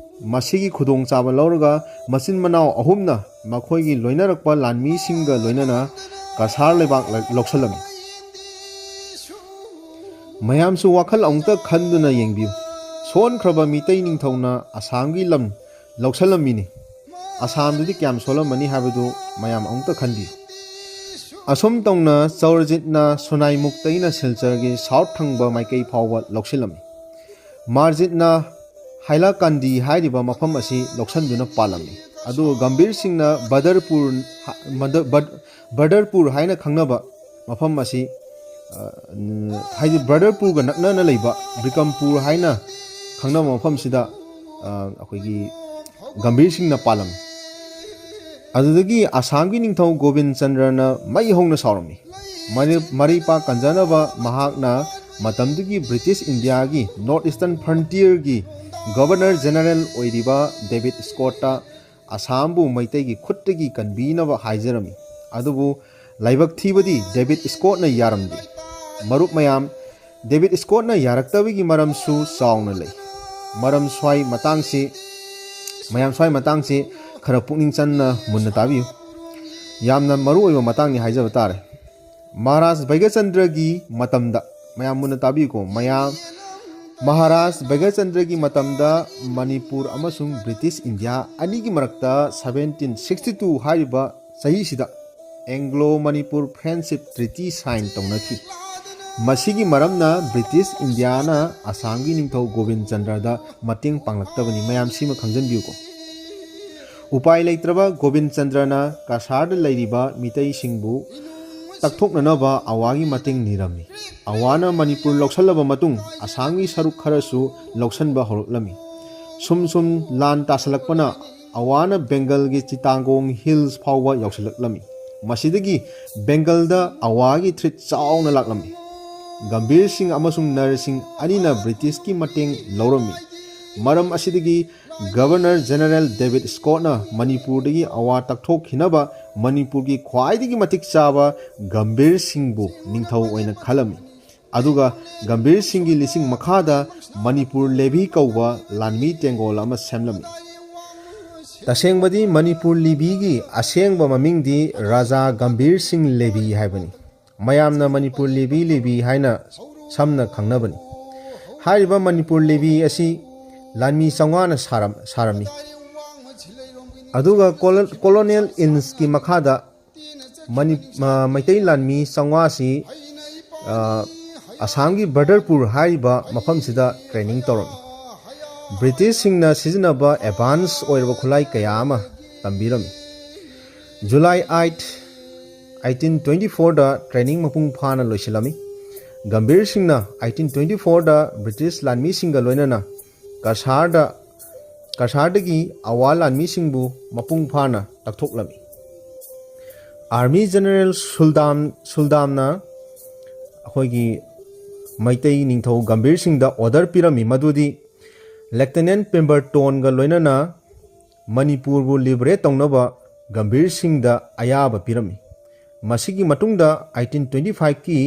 ꯃꯁꯤꯒꯤ ꯈꯨꯗꯣꯡꯆꯥꯕ ꯂꯧꯔꯒ ꯃꯆꯤꯟ ꯃꯅꯥꯎ ꯑꯍꯨꯝꯅ ꯃꯈꯣꯏꯒꯤ ꯂꯣꯏꯅꯔꯛꯄ ꯂꯥꯟꯃꯤꯁꯤꯡꯒ ꯂꯣꯏꯅꯅ ꯀꯁꯥꯔ ꯂꯩꯕꯥꯛ ꯂꯧꯁꯤꯜꯂꯝꯃꯤ꯫ ꯃꯌꯥꯝꯁꯨ ꯋꯥꯈꯜ ꯑꯃꯨꯛꯇ ꯈꯟꯗꯨꯅ ꯌꯦꯡꯕꯤꯌꯨ꯫ ꯁꯣꯟꯈ꯭ꯔꯕ ꯃꯤꯇꯩ ꯅꯤꯡꯊꯧꯅ ꯑꯁꯥꯝꯒꯤ ꯂꯝ ꯂꯧꯁꯤꯜꯂꯝꯃꯤꯅꯤ꯫ ꯑꯁꯥꯝꯗꯨꯗꯤ ꯀꯌꯥꯝ ꯁꯣꯜꯂꯝꯃꯅꯤ ꯍꯥꯏꯕꯗꯨ ꯃꯌꯥꯝ ꯑꯃꯨꯛꯇ ꯈꯟꯕꯤꯌꯨ꯫ ꯑꯁꯨꯝ ꯇꯧꯅ ꯆꯧꯔꯖꯤꯠꯅ ꯁꯣꯅꯥꯏꯃꯨꯛꯇꯩꯅ ꯁꯤꯜꯆꯔꯒꯤ ꯁꯥꯎꯠ ꯊꯪꯕ ꯃꯥꯏꯀꯩ ꯐꯥꯎꯕ ꯂꯧꯁꯤꯜꯂꯝꯃꯤ꯫ ꯃꯥꯔꯖꯤꯠꯅ ꯍꯥꯏꯂꯥꯀꯥꯟꯗꯤ ꯍꯥꯏꯔꯤꯕ ꯃꯐꯝ ꯑꯁꯤ ꯂꯧꯁꯤꯟꯗꯨꯅ ꯄꯥꯜꯂꯝꯃꯤ꯫ ꯑꯗꯨꯒ ꯒꯝꯚꯤꯔ ꯁꯤꯡꯅ ꯕꯗꯔꯄꯨꯔ ꯍ-, ꯃꯗ-, ꯕꯗ-, ꯕꯗꯔꯄꯨꯔ ꯍꯥꯏꯅ ꯈꯪꯅꯕ ꯃꯐꯝ ꯑꯁꯤ, ꯑ, ꯍꯥꯏꯗꯤ ꯕꯗꯔꯄꯨꯔꯒ ꯅꯛꯅꯅ ꯂꯩꯕ ꯕ꯭ꯔꯤꯀꯝꯄꯨꯔ ꯍꯥꯏꯅ ꯈꯪꯅꯕ ꯃꯐꯝꯁꯤꯗ, ꯑ, ꯑꯩꯈꯣꯏꯒꯤ ꯒꯝꯚꯤꯔ ꯁꯤꯡꯅ ꯄꯥꯜꯂꯝꯃꯤ꯫ ꯑꯗꯨꯗꯒꯤ ꯑꯁꯥꯝꯒꯤ ꯅꯤꯡꯊꯧ ꯒꯣꯕꯤꯟ ꯆꯟꯗ꯭ꯔꯅ ꯃꯩ ꯍꯧꯅ ꯁꯥꯎꯔꯝꯃꯤ꯫ ꯃꯔꯩ-, ꯃꯔꯩ ꯄꯥꯛ ꯀꯟꯖꯅꯕ ꯃꯍꯥꯛꯅ ꯃꯇꯝꯗꯨꯒꯤ ꯕ꯭ꯔꯤꯇꯤꯁ ꯏꯟꯗꯤꯌꯥꯒꯤ ꯅꯣꯔꯠ ꯏꯁꯇꯔꯟ ꯐ꯭ꯔꯟꯇꯤꯌꯔꯒꯤ ꯒꯕꯔꯅꯔ ꯖꯦꯅꯔꯦꯜ ꯑꯣꯏꯔꯤꯕ ꯗꯦꯕꯤꯗ ꯁ꯭ꯀꯣꯠꯇ ꯑꯁꯥꯝꯕꯨ ꯃꯩꯇꯩꯒꯤ ꯈꯨꯠꯇꯒꯤ ꯀꯟꯕꯤꯅꯕ ꯍꯥꯏꯖꯔꯝꯃꯤ꯫ ꯑꯗꯨꯕꯨ ꯂꯥꯏꯕꯛ ꯊꯤꯕꯗꯤ ꯗꯦꯕꯤꯗ ꯁ꯭ꯀꯣꯠꯅ ꯌꯥꯔꯝꯗꯦ꯫ ꯃꯔꯨꯞ ꯃꯌꯥꯝ, ꯗꯦꯕꯤꯗ ꯁ꯭ꯀꯣꯠꯅ ꯌꯥꯔꯛꯇꯕꯒꯤ ꯃꯔꯝꯁꯨ ꯆꯥꯎꯅ ꯂꯩ꯫ ꯃꯔꯝ ꯁ꯭ꯋꯥꯏ ꯃꯇꯥꯡꯁꯤ, ꯃꯌꯥꯝ ꯁ꯭ꯋꯥꯏ ꯃꯇꯥꯡꯁꯤ ꯈꯔ ꯄꯨꯛꯅꯤꯡ ꯆꯪꯅ ꯃꯨꯟꯅ ꯇꯥꯕꯤꯌꯨ꯫ ꯌꯥꯝꯅ ꯃꯔꯨ ꯑꯣꯏꯕ ꯃꯇꯥꯡꯅꯤ ꯍꯥꯏꯖꯕ ꯇꯥꯔꯦ꯫ ꯃꯍꯥꯔꯥꯖ ꯚꯩꯒꯆꯟꯗ꯭ꯔꯒꯤ ꯃꯇꯝꯗ, ꯃꯌꯥꯝ ꯃꯨꯟꯅ ꯇꯥꯕꯤꯌꯨꯀꯣ, ꯃꯌꯥꯝ, ꯃꯍꯥꯔꯥꯖ ꯚꯩꯒꯆꯟꯗ꯭ꯔꯒꯤ ꯃꯇꯝꯗ ꯃꯅꯤꯄꯨꯔ ꯑꯃꯁꯨꯡ ꯕ꯭ꯔꯤꯇꯤꯁ ꯏꯟꯗꯤꯌꯥ ꯑꯅꯤꯒꯤ ꯃꯔꯛꯇ seventeen sixty two ꯍꯥꯏꯔꯤꯕ ꯆꯍꯤꯁꯤꯗ Anglo Manipur Friendship Treaty sign ꯇꯧꯅꯈꯤ꯫ ꯃꯁꯤꯒꯤ ꯃꯔꯝꯅ ꯕ꯭ꯔꯤꯇꯤꯁ ꯏꯟꯗꯤꯌꯥꯅ ꯑꯁꯥꯝꯒꯤ ꯅꯤꯡꯊꯧ ꯒꯣꯕꯤꯟ ꯆꯟꯗ꯭ꯔꯗ ꯃꯇꯦꯡ ꯄꯥꯡꯂꯛꯇꯕꯅꯤ꯫ ꯃꯌꯥꯝ ꯁꯤꯃ ꯈꯪꯖꯤꯟꯕꯤꯌꯨꯀꯣ꯫ ꯎꯄꯥꯏ ꯂꯩꯇ꯭ꯔꯕ ꯒꯣꯕꯤꯟ ꯆꯟꯗ꯭ꯔꯅ ꯀꯁꯥꯔꯗ ꯂꯩꯔꯤꯕ ꯃꯤꯇꯩꯁꯤꯡꯕꯨ ꯇꯛꯊꯣꯛꯅꯅꯕ ꯑꯋꯥꯒꯤ ꯃꯇꯦꯡ ꯅꯤꯔꯝꯃꯤ꯫ ꯑꯋꯥꯅ ꯃꯅꯤꯄꯨꯔ ꯂꯧꯁꯜꯂꯕ ꯃꯇꯨꯡ ꯑꯁꯥꯝꯒꯤ ꯁꯔꯨꯛ ꯈꯔꯁꯨ ꯂꯧꯁꯟꯕ ꯍꯧꯔꯛꯂꯝꯃꯤ꯫ ꯁꯨꯝ ꯁꯨꯝ ꯂꯥꯟ ꯇꯥꯁꯜꯂꯛꯄꯅ ꯑꯋꯥꯅ ꯕꯦꯡꯒꯜꯒꯤ ꯆꯤꯇꯥꯒꯣꯡ ꯍꯤꯜꯁ ꯐꯥꯎꯕ ꯌꯧꯁꯤꯜꯂꯛꯂꯝꯃꯤ꯫ ꯃꯁꯤꯗꯒꯤ ꯕꯦꯡꯒꯜꯗ ꯑꯋꯥꯒꯤ ꯊ꯭ꯔꯤꯠ ꯆꯥꯎꯅ ꯂꯥꯛꯂꯝꯃꯤ꯫ ꯒꯝꯚꯤꯔ ꯁꯤꯡ ꯑꯃꯁꯨꯡ ꯅꯔ ꯁꯤꯡ ꯑꯅꯤꯅ ꯕ꯭ꯔꯤꯇꯤꯁꯀꯤ ꯃꯇꯦꯡ ꯂꯧꯔꯝꯃꯤ꯫ ꯃꯔꯝ ꯑꯁꯤꯗꯒꯤ ꯒꯕꯔꯅꯔ ꯖꯦꯅꯔꯦꯜ ꯗꯦꯕꯤꯗ ꯁ꯭ꯀꯣꯠꯅ ꯃꯅꯤꯄꯨꯔꯗꯒꯤ ꯑꯋꯥ ꯇꯛꯊꯣꯛꯈꯤꯅꯕ ꯃꯅꯤꯄꯨꯔꯒꯤ ꯈ꯭ꯋꯥꯏꯗꯒꯤ ꯃꯇꯤꯛ ꯆꯥꯕ ꯒꯝꯚꯤꯔ ꯁꯤꯡꯕꯨ ꯅꯤꯡꯊꯧ ꯑꯣꯏꯅ ꯈꯜꯂꯝꯃꯤ꯫ ꯑꯗꯨꯒ ꯒꯝꯚꯤꯔ ꯁꯤꯡꯒꯤ ꯂꯤꯁꯤꯡ ꯃꯈꯥꯗ ꯃꯅꯤꯄꯨꯔ ꯂꯦꯚꯤ ꯀꯧꯕ ꯂꯥꯟꯃꯤ ꯇꯦꯡꯒꯣꯜ ꯑꯃ ꯁꯦꯝꯂꯝꯃꯤ꯫ ꯇꯁꯦꯡꯕꯗꯤ ꯃꯅꯤꯄꯨꯔ ꯂꯦꯚꯤꯒꯤ ꯑꯁꯦꯡꯕ ꯃꯃꯤꯡꯗꯤ ꯔꯥꯖꯥ ꯒꯝꯚꯤꯔ ꯁꯤꯡ ꯂꯦꯚꯤ ꯍꯥꯏꯕꯅꯤ꯫ ꯃꯌꯥꯝꯅ ꯃꯅꯤꯄꯨꯔ ꯂꯦꯚꯤ ꯂꯦꯚꯤ ꯍꯥꯏꯅ ꯁꯝꯅ ꯈꯪꯅꯕꯅꯤ꯫ ꯍꯥꯏꯔꯤꯕ ꯃꯅꯤꯄꯨꯔ ꯂꯦꯚꯤ ꯑꯁꯤ ꯂꯥꯟꯃꯤ ꯆꯥꯝꯃꯉꯥꯅ ꯁꯥꯔꯝ-, ꯁꯥꯔꯝꯃꯤ꯫ ꯑꯗꯨꯒ ꯀꯣꯂꯣ-, ꯀꯣꯂꯣꯅꯦꯜ ꯏꯟꯁꯀꯤ ꯃꯈꯥꯗ ꯃꯅꯤ-, ꯃ-, ꯃꯩꯇꯩ ꯂꯥꯟꯃꯤ ꯆꯥꯝꯃꯉꯥꯁꯤ, ꯑ, ꯑꯁꯥꯝꯒꯤ ꯕꯗꯔꯄꯨꯔ ꯍꯥꯏꯔꯤꯕ ꯃꯐꯝꯁꯤꯗ ꯇ꯭ꯔꯦꯅꯤꯡ ꯇꯧꯔꯝꯃꯤ꯫ ꯕ꯭ꯔꯤꯇꯤꯁꯁꯤꯡꯅ ꯁꯤꯖꯤꯟꯅꯕ ꯑꯦꯗꯚꯥꯟꯁ ꯑꯣꯏꯔꯕ ꯈꯨꯠꯂꯥꯏ ꯀꯌꯥ ꯑꯃ ꯇꯝꯕꯤꯔꯝꯃꯤ꯫ ꯖꯨꯂꯥꯏ eight, eighteen twenty fourꯗ ꯇ꯭ꯔꯦꯅꯤꯡ ꯃꯄꯨꯡ ꯐꯥꯅ ꯂꯣꯏꯁꯤꯜꯂꯝꯃꯤ꯫ ꯒꯝꯚꯤꯔ ꯁꯤꯡꯅ eighteen twenty fourꯗ ꯕ꯭ꯔꯤꯇꯤꯁ ꯂꯥꯟꯃꯤꯁꯤꯡꯒ ꯂꯣꯏꯅꯅ ꯀꯁꯥꯔꯗ, ꯀꯁꯥꯔꯗꯒꯤ ꯑꯋꯥ ꯂꯥꯟꯃꯤꯁꯤꯡꯕꯨ ꯃꯄꯨꯡ ꯐꯥꯅ ꯇꯛꯊꯣꯛꯂꯝꯃꯤ꯫ ꯑꯥꯔꯃꯤ ꯖꯦꯅꯔꯦꯜ ꯁꯨꯜꯗꯥꯝ, ꯁꯨꯜꯗꯥꯝꯅ ꯑꯩꯈꯣꯏꯒꯤ ꯃꯩꯇꯩ ꯅꯤꯡꯊꯧ ꯒꯝꯚꯤꯔ ꯁꯤꯡꯗ ꯑꯣꯔꯗꯔ ꯄꯤꯔꯝꯃꯤ ꯃꯗꯨꯗꯤ ꯂꯦꯐꯇꯤꯅꯦꯟ ꯄꯦꯝꯕꯔꯇꯣꯟꯒ ꯂꯣꯏꯅꯅ ꯃꯅꯤꯄꯨꯔꯕꯨ ꯂꯤꯕꯔꯦꯠ ꯇꯧꯅꯕ ꯒꯝꯚꯤꯔ ꯁꯤꯡꯗ ꯑꯌꯥꯕ ꯄꯤꯔꯝꯃꯤ꯫ ꯃꯁꯤꯒꯤ ꯃꯇꯨꯡꯗ eighteen twenty fiveꯀꯤ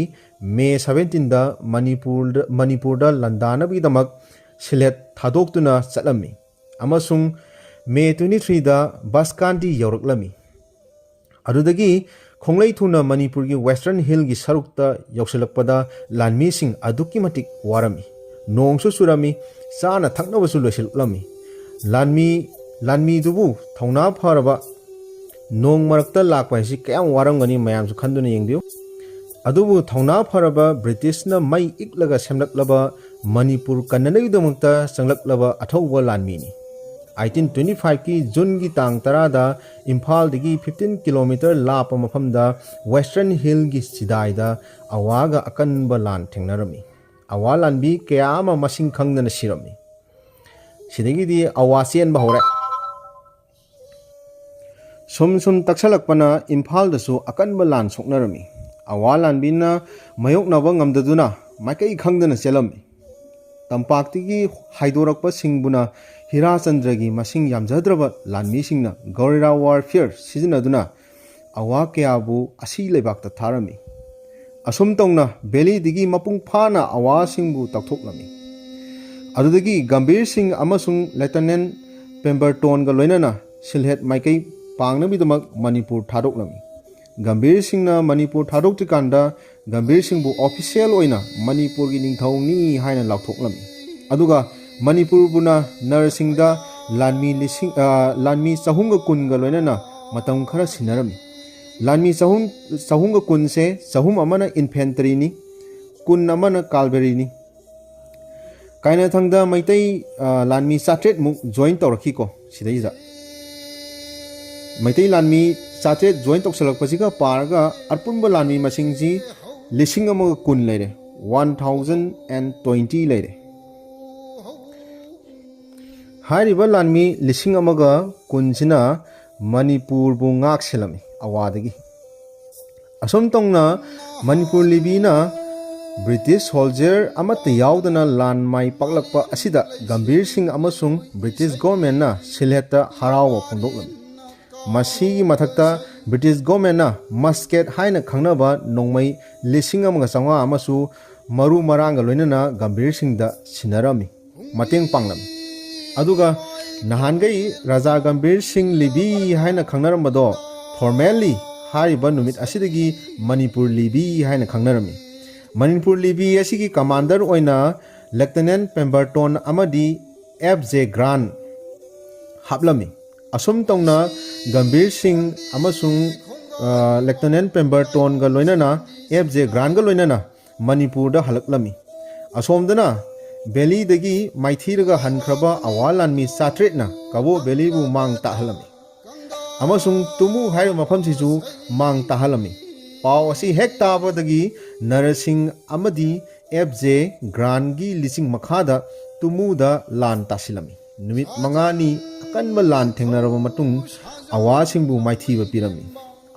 ꯃꯦ ꯁꯕꯦꯟꯇꯤꯟꯗ ꯃꯅꯤꯄꯨꯔꯗ ꯃꯅꯤꯄꯨꯔꯗ ꯂꯥꯟꯗꯥꯅꯕꯒꯤꯗꯃꯛ ꯁꯤꯜꯍꯦꯠ ꯊꯥꯗꯣꯛꯇꯨꯅ ꯆꯠꯂꯝꯃꯤ ꯑꯃꯁꯨꯡ ꯃꯦ ꯇ꯭ꯋꯦꯟꯇꯤ ꯊ꯭ꯔꯤꯗ ꯕꯁꯀꯥꯟꯗꯤ ꯌꯧꯔꯛꯂꯝꯃꯤ꯫ ꯑꯗꯨꯗꯒꯤ ꯈꯣꯡꯂꯩ ꯊꯨꯅ ꯃꯅꯤꯄꯨꯔꯒꯤ Western Hillꯒꯤ ꯁꯔꯨꯛꯇ ꯌꯧꯁꯤꯜꯂꯛꯄꯗ ꯂꯥꯟꯃꯤꯁꯤꯡ ꯑꯗꯨꯛꯀꯤ ꯃꯇꯤꯛ ꯋꯥꯔꯝꯃꯤ꯫ ꯅꯣꯡꯁꯨ ꯆꯨꯔꯝꯃꯤ, ꯆꯥꯅ ꯊꯛꯅꯕꯁꯨ ꯂꯣꯏꯁꯤꯜꯂꯛꯂꯝꯃꯤ꯫ ꯂꯥꯟꯃꯤ ꯂꯥꯟꯃꯤꯗꯨꯕꯨ ꯊꯧꯅꯥ ꯐꯔꯕ, ꯅꯣꯡ ꯃꯔꯛꯇ ꯂꯥꯛꯄ ꯍꯥꯏꯁꯤ ꯀꯌꯥꯝ ꯋꯥꯔꯝꯒꯅꯤ ꯃꯌꯥꯝꯁꯨ ꯈꯟꯗꯨꯅ ꯌꯦꯡꯕꯤꯌꯨ꯫ ꯑꯗꯨꯕꯨ ꯊꯧꯅꯥ ꯐꯔꯕ ꯕ꯭ꯔꯤꯇꯤꯁꯅ ꯃꯩ ꯏꯛꯂꯒ ꯁꯦꯝꯂꯛꯂꯕ ꯃꯅꯤꯄꯨꯔ ꯀꯟꯅꯅꯕꯒꯤꯗꯃꯛꯇ ꯆꯪꯂꯛꯂꯕ ꯑꯊꯧꯕ ꯂꯥꯟꯃꯤꯅꯤ꯫ ꯑꯩꯇꯤꯟ ꯇ꯭ꯋꯦꯟꯇꯤ ꯐꯥꯏꯚꯀꯤ ꯖꯨꯟꯒꯤ ꯇꯥꯡ ꯇꯔꯥꯗ ꯏꯝꯐꯥꯜꯗꯒꯤ ꯐꯤꯐꯇꯤꯟ ꯀꯤꯂꯣꯃꯤꯇꯔ ꯂꯥꯞꯄ ꯃꯐꯝꯗ Western Hillꯒꯤ ꯆꯤꯗꯥꯏꯗ ꯑꯋꯥꯒ ꯑꯀꯟꯕ ꯂꯥꯟ ꯊꯦꯡꯅꯔꯝꯃꯤ꯫ ꯑꯋꯥ ꯂꯥꯟꯕꯤ ꯀꯌꯥ ꯑꯃ ꯃꯁꯤꯡ ꯈꯪꯗꯅ ꯁꯤꯔꯝꯃꯤ꯫ ꯁꯤꯗꯒꯤꯗꯤ ꯑꯋꯥ ꯆꯦꯟꯕ ꯍꯧꯔꯦ꯫ ꯁꯨꯝ ꯁꯨꯝ ꯇꯛꯁꯜꯂꯛꯄꯅ ꯏꯝꯐꯥꯜꯗꯁꯨ ꯑꯀꯟꯕ ꯂꯥꯟ ꯁꯣꯛꯅꯔꯝꯃꯤ꯫ ꯑꯋꯥ ꯂꯥꯟꯕꯤꯅ ꯃꯥꯌꯣꯛꯅꯕ ꯉꯝꯗꯗꯨꯅ ꯃꯥꯏꯀꯩ ꯈꯪꯗꯅ ꯆꯦꯜꯂꯝꯃꯤ꯫ ꯇꯝꯄꯥꯛꯇꯒꯤ ꯍꯥꯏꯗꯣꯔꯛꯄꯁꯤꯡꯕꯨꯅ ꯍꯤꯔꯥꯆꯟꯗ꯭ꯔꯒꯤ ꯃꯁꯤꯡ ꯌꯥꯝꯖꯗ꯭ꯔꯕ ꯂꯥꯟꯃꯤꯁꯤꯡꯅ guerrilla warfare ꯁꯤꯖꯤꯟꯅꯗꯨꯅ ꯑꯋꯥ ꯀꯌꯥꯕꯨ ꯑꯁꯤ ꯂꯩꯕꯥꯛꯇ ꯊꯥꯔꯝꯃꯤ꯫ ꯑꯁꯨꯝ ꯇꯧꯅ ꯚꯦꯂꯤꯗꯒꯤ ꯃꯄꯨꯡ ꯐꯥꯅ ꯑꯋꯥꯁꯤꯡꯕꯨ ꯇꯧꯊꯣꯛꯂꯝꯃꯤ꯫ ꯑꯗꯨꯗꯒꯤ ꯒꯝꯚꯤꯔ ꯁꯤꯡ ꯑꯃꯁꯨꯡ ꯂꯦꯐꯇꯤꯅꯦꯟ ꯄꯦꯝꯕꯔꯇꯣꯟꯒ ꯂꯣꯏꯅꯅ ꯁꯤꯜꯍꯦꯠ ꯃꯥꯏꯀꯩ ꯄꯥꯡꯅꯕꯒꯤꯗꯃꯛ ꯃꯅꯤꯄꯨꯔ ꯊꯥꯗꯣꯛꯂꯝꯃꯤ꯫ ꯒꯝꯚꯤꯔ ꯁꯤꯡꯅ ꯃꯅꯤꯄꯨꯔ ꯊꯥꯗꯣꯛꯇ꯭ꯔꯤꯀꯥꯟꯗ ꯒꯝꯚꯤꯔ ꯁꯤꯡꯕꯨ ꯑꯣꯐꯤꯁꯤꯌꯦꯜ ꯑꯣꯏꯅ ꯃꯅꯤꯄꯨꯔꯒꯤ ꯅꯤꯡꯊꯧꯅꯤ ꯍꯥꯏꯅ ꯂꯥꯎꯊꯣꯛꯂꯝꯃꯤ꯫ ꯑꯗꯨꯒ ꯃꯅꯤꯄꯨꯔꯕꯨꯅ ꯅꯔꯁꯤꯡꯗ ꯂꯥꯟꯃꯤ ꯂꯤꯁꯤꯡ, ꯑ, ꯂꯥꯟꯃꯤ ꯆꯍꯨꯝꯒ ꯀꯨꯟꯒ ꯂꯣꯏꯅꯅ ꯃꯇꯝ ꯈꯔ ꯁꯤꯟꯅꯔꯝꯃꯤ꯫ ꯂꯥꯟꯃꯤ ꯆꯍꯨꯝ, ꯆꯍꯨꯝꯒ ꯀꯨꯟꯁꯦ ꯆꯍꯨꯝ ꯑꯃꯅ ꯏꯟꯐꯦꯟꯇ꯭ꯔꯤꯅꯤ, ꯀꯨꯟ ꯑꯃꯅ ꯀꯥꯜꯕꯔꯤꯅꯤ꯫ ꯀꯥꯏꯅꯊꯪꯗ ꯃꯩꯇꯩ, ꯑ, ꯂꯥꯟꯃꯤ ꯆꯥꯇ꯭ꯔꯦꯠꯃꯨꯛ ꯖꯣꯏꯟ ꯇꯧꯔꯛꯈꯤꯀꯣ꯫ ꯁꯤꯗꯩꯁꯤꯗ ꯃꯩꯇꯩ ꯂꯥꯟꯃꯤ ꯆꯥꯇ꯭ꯔꯦꯠ ꯖꯣꯏꯟ ꯇꯧꯁꯜꯂꯛꯄꯁꯤꯒ ꯄꯥꯔꯒ ꯑꯄꯨꯟꯕ ꯂꯥꯟꯃꯤ ꯃꯁꯤꯡꯁꯤ ꯂꯤꯁꯤꯡ ꯑꯃꯒ ꯀꯨꯟ ꯂꯩꯔꯦ, one thousand and twenty ꯂꯩꯔꯦ꯫ ꯍꯥꯏꯔꯤꯕ ꯂꯥꯟꯃꯤ ꯂꯤꯁꯤꯡ ꯑꯃꯒ ꯀꯨꯟꯁꯤꯅ ꯃꯅꯤꯄꯨꯔꯕꯨ ꯉꯥꯛ ꯁꯦꯜꯂꯝꯃꯤ ꯑꯋꯥꯗꯒꯤ꯫ ꯑꯁꯨꯝ ꯇꯧꯅ ꯃꯅꯤꯄꯨꯔ ꯂꯤꯕꯤꯅ ꯕ꯭ꯔꯤꯇꯤꯁ ꯁꯣꯜꯖꯔ ꯑꯃꯠꯇ ꯌꯥꯎꯗꯅ ꯂꯥꯟ ꯃꯥꯏ ꯄꯥꯛꯂꯛꯄ ꯑꯁꯤꯗ ꯒꯝꯚꯤꯔ ꯁꯤꯡ ꯑꯃꯁꯨꯡ ꯕ꯭ꯔꯤꯇꯤꯁ ꯒꯣꯔꯃꯦꯟꯅ ꯁꯤꯜꯍꯦꯠꯇ ꯍꯔꯥꯎꯕ ꯐꯣꯡꯗꯣꯛꯂꯝꯃꯤ꯫ ꯃꯁꯤꯒꯤ ꯃꯊꯛꯇ ꯕ꯭ꯔꯤꯇꯤꯁ ꯒꯣꯔꯃꯦꯟꯅ ꯃꯁꯀꯦꯠ ꯍꯥꯏꯅ ꯈꯪꯅꯕ ꯅꯣꯡꯃꯩ ꯂꯤꯁꯤꯡ ꯑꯃꯒ ꯆꯥꯝꯃꯉꯥ ꯑꯃꯁꯨ ꯃꯔꯨ ꯃꯔꯥꯡꯒ ꯂꯣꯏꯅꯅ ꯒꯝꯚꯤꯔ ꯁꯤꯡꯗ ꯁꯤꯟꯅꯔꯝꯃꯤ, ꯃꯇꯦꯡ ꯄꯥꯡꯂꯝꯃꯤ꯫ ꯑꯗꯨꯒ ꯅꯍꯥꯟꯈꯩ ꯔꯥꯖꯥ ꯒꯝꯚꯤꯔ ꯁꯤꯡ ꯂꯤꯕꯤ ꯍꯥꯏꯅ ꯈꯪꯅꯔꯝꯕꯗꯣ ꯐꯣꯔꯃꯦꯜꯂꯤ ꯍꯥꯏꯔꯤꯕ ꯅꯨꯃꯤꯠ ꯑꯁꯤꯗꯒꯤ ꯃꯅꯤꯄꯨꯔ ꯂꯤꯕꯤ ꯍꯥꯏꯅ ꯈꯪꯅꯔꯝꯃꯤ꯫ ꯃꯅꯤꯄꯨꯔ ꯂꯤꯕꯤ ꯑꯁꯤꯒꯤ ꯀꯃꯥꯟꯗꯔ ꯑꯣꯏꯅ ꯂꯦꯐꯇꯤꯅꯦꯟ ꯄꯦꯝꯕꯔꯇꯣꯟ ꯑꯃꯗꯤ ꯑꯦꯐ ꯖꯦ ꯒ꯭ꯔꯥꯟ ꯍꯥꯞꯂꯝꯃꯤ꯫ ꯑꯁꯨꯝ ꯇꯧꯅ ꯒꯝꯚꯤꯔ ꯁꯤꯡ ꯑꯃꯁꯨꯡ, ꯑ, ꯂꯦꯐꯇꯤꯅꯦꯟ ꯄꯦꯝꯕꯔꯇꯣꯟꯒ ꯂꯣꯏꯅꯅ ꯑꯦꯐ ꯖꯦ ꯒ꯭ꯔꯥꯟꯒ ꯂꯣꯏꯅꯅ ꯃꯅꯤꯄꯨꯔꯗ ꯍꯜꯂꯛꯂꯝꯃꯤ꯫ ꯑꯁꯣꯝꯗꯅ ꯚꯦꯂꯤꯗꯒꯤ ꯃꯥꯏꯊꯤꯔꯒ ꯍꯟꯈ꯭ꯔꯕ ꯑꯋꯥ ꯂꯥꯟꯃꯤ ꯆꯥꯇ꯭ꯔꯦꯠꯅ ꯀꯕꯣ ꯚꯦꯂꯤꯕꯨ ꯃꯥꯡ ꯇꯥꯛꯍꯜꯂꯝꯃꯤ ꯑꯃꯁꯨꯡ ꯇꯨꯃꯨ ꯍꯥꯏꯔꯤꯕ ꯃꯐꯝꯁꯤꯁꯨ ꯃꯥꯡ ꯇꯥꯛꯍꯜꯂꯝꯃꯤ꯫ ꯄꯥꯎ ꯑꯁꯤ ꯍꯦꯛ ꯇꯥꯕꯗꯒꯤ ꯅꯔꯁꯤꯡ ꯑꯃꯗꯤ ꯑꯦꯐ ꯖꯦ ꯒ꯭ꯔꯥꯟꯒꯤ ꯂꯤꯆꯤꯡ ꯃꯈꯥꯗ ꯇꯨꯃꯨꯗ ꯂꯥꯟ ꯇꯥꯁꯤꯜꯂꯝꯃꯤ꯫ ꯅꯨꯃꯤꯠ ꯃꯉꯥꯅꯤ ꯑꯀꯟꯕ ꯂꯥꯟ ꯊꯦꯡꯅꯔꯕ ꯃꯇꯨꯡ ꯑꯋꯥꯁꯤꯡꯕꯨ ꯃꯥꯏꯊꯤꯕ ꯄꯤꯔꯝꯃꯤ꯫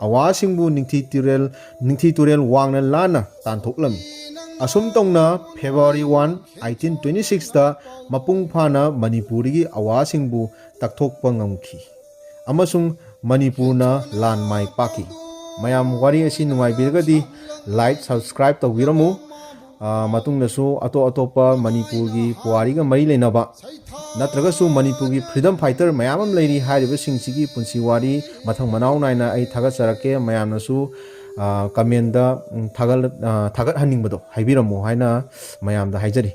ꯑꯋꯥꯁꯤꯡꯕꯨ ꯅꯤꯡꯊꯤ ꯇꯨꯔꯦꯜ, ꯅꯤꯡꯊꯤ ꯇꯨꯔꯦꯜ ꯋꯥꯡꯅ ꯂꯥꯟꯅ ꯇꯥꯟꯊꯣꯛꯂꯝꯃꯤ꯫ ꯑꯁꯨꯝ ꯇꯧꯅ February one, eighteen twenty sixꯇ ꯃꯄꯨꯡ ꯐꯥꯅ ꯃꯅꯤꯄꯨꯔꯗꯒꯤ ꯑꯋꯥꯁꯤꯡꯕꯨ ꯇꯛꯊꯣꯛꯄ ꯉꯝꯈꯤ ꯑꯃꯁꯨꯡ ꯃꯅꯤꯄꯨꯔꯅ ꯂꯥꯟ ꯃꯥꯏ ꯄꯥꯛꯈꯤ꯫ ꯃꯌꯥꯝ ꯋꯥꯔꯤ ꯑꯁꯤ ꯅꯨꯡꯉꯥꯏꯕꯤꯔꯒꯗꯤ like, subscribe ꯇꯧꯕꯤꯔꯝꯃꯨ꯫ ꯑ, ꯃꯇꯨꯡꯗꯁꯨ ꯑꯇꯣꯞ ꯑꯇꯣꯞꯄ ꯃꯅꯤꯄꯨꯔꯒꯤ ꯄꯨꯋꯥꯔꯤꯒ ꯃꯔꯤ ꯂꯩꯅꯕ ꯅꯠꯇ꯭ꯔꯒꯁꯨ ꯃꯅꯤꯄꯨꯔꯒꯤ freedom fighter ꯃꯌꯥꯝ ꯑꯃ ꯂꯩꯔꯤ꯫ ꯍꯥꯏꯔꯤꯕꯁꯤꯡꯁꯤꯒꯤ ꯄꯨꯟꯁꯤ ꯋꯥꯔꯤ ꯃꯊꯪ ꯃꯅꯥꯎ ꯅꯥꯏꯅ ꯑꯩ ꯊꯥꯒꯠꯆꯔꯛꯀꯦ꯫ ꯃꯌꯥꯝꯅꯁꯨ, ꯑ, commentꯗ, ꯎꯝ, ꯊꯥꯒꯠ-, ꯑ, ꯊꯥꯒꯠꯍꯟꯅꯤꯡꯕꯗꯣ ꯍꯥꯏꯕꯤꯔꯝꯃꯨ ꯍꯥꯏꯅ ꯃꯌꯥꯝꯗ ꯍꯥꯏꯖꯔꯤ꯫